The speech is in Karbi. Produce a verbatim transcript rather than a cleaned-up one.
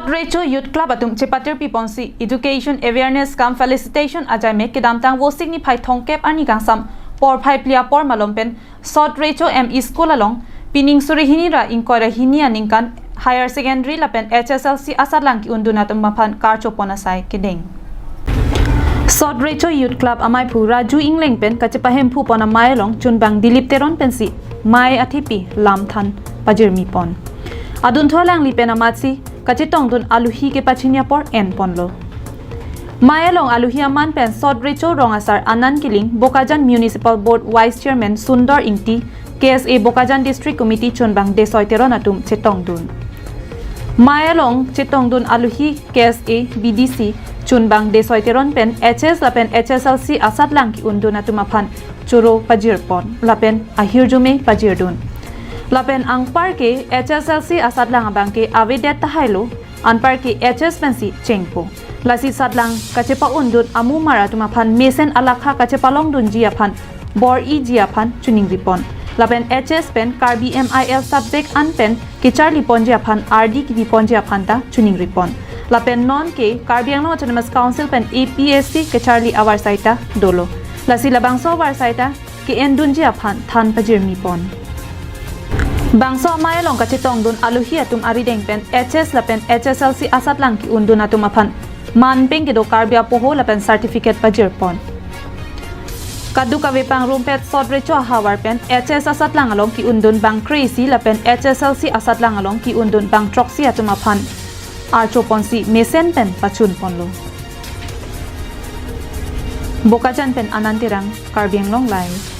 Recho Youth Club atum chepatirpi ponsi Education Awareness cum Felicitation ajaimek kedamtang Vosik niphai thomkep arni kangsam porphai phli apor malom pen Sot Recho M E School along pining suri hini ra ingkoi ra hini aningkan Higher Secondary lapen H S L C asatlang ke-undun atum aphan karcho pon asai kedeng. Sot Recho Youth Club amaiphu Raju Ingleng pen kachepahemphu pon amei along chunbang Dilip Teron pensi mei athepi lam than pajirmi pon. Adunthu alangli pen amatsi kachetongdun aluhi kepachini apor en ponlo. Mei along aluhi aman pen Sot Recho rong asar Anand Killing, Bokajan Municipal Board Vice Chairman Sundor Ingti, K S A Bokajan District Committee chunbang Desoi Teron atum chetongdun. Mei along chetongdun aluhi K S A B D C chunbang Desoi Teron pen H S lapen H S L C asatlang ke-undun atum aphan choro pajir pon lapen ahirjume pajirdun. Lapen anpar ke H S L C asatlang abang ke avedet tahailo, anpar ke H S pensi chengpo. Lasi satlang kachepa-undun amumar atum aphan mesen alakha kachepalongdunji aphan bor-iji aphan chiningri pon. Lapen H S pen Karbi M I L subject an pen kecharli ponji aphan ardi kipi ponji aphan ta chiningri pon. Lapen non ke Karbi Anglong Autonomous Council pen A P S C kecharli avarsai ta dolo. Lasi labangso avarsai ta ke-endunji aphan than pajirmi pon. Bangso amei along kachetongdun aluhi atum arideng pen H S lapen H S L C asatlang ke-undun atum aphan manpeng kedo Karbi apoho lapen certificate pajir pon. Kadokave pangrumpet Sot Recho ahavar pen H S asatlang along ke-undun bang kre-isi lapen H S L C asatlang along ke-undun bang throksi atum aphan archo ponsi mesen pen pachun ponlo. Bokajan pen Anand Terang, Karbi Anglong Live.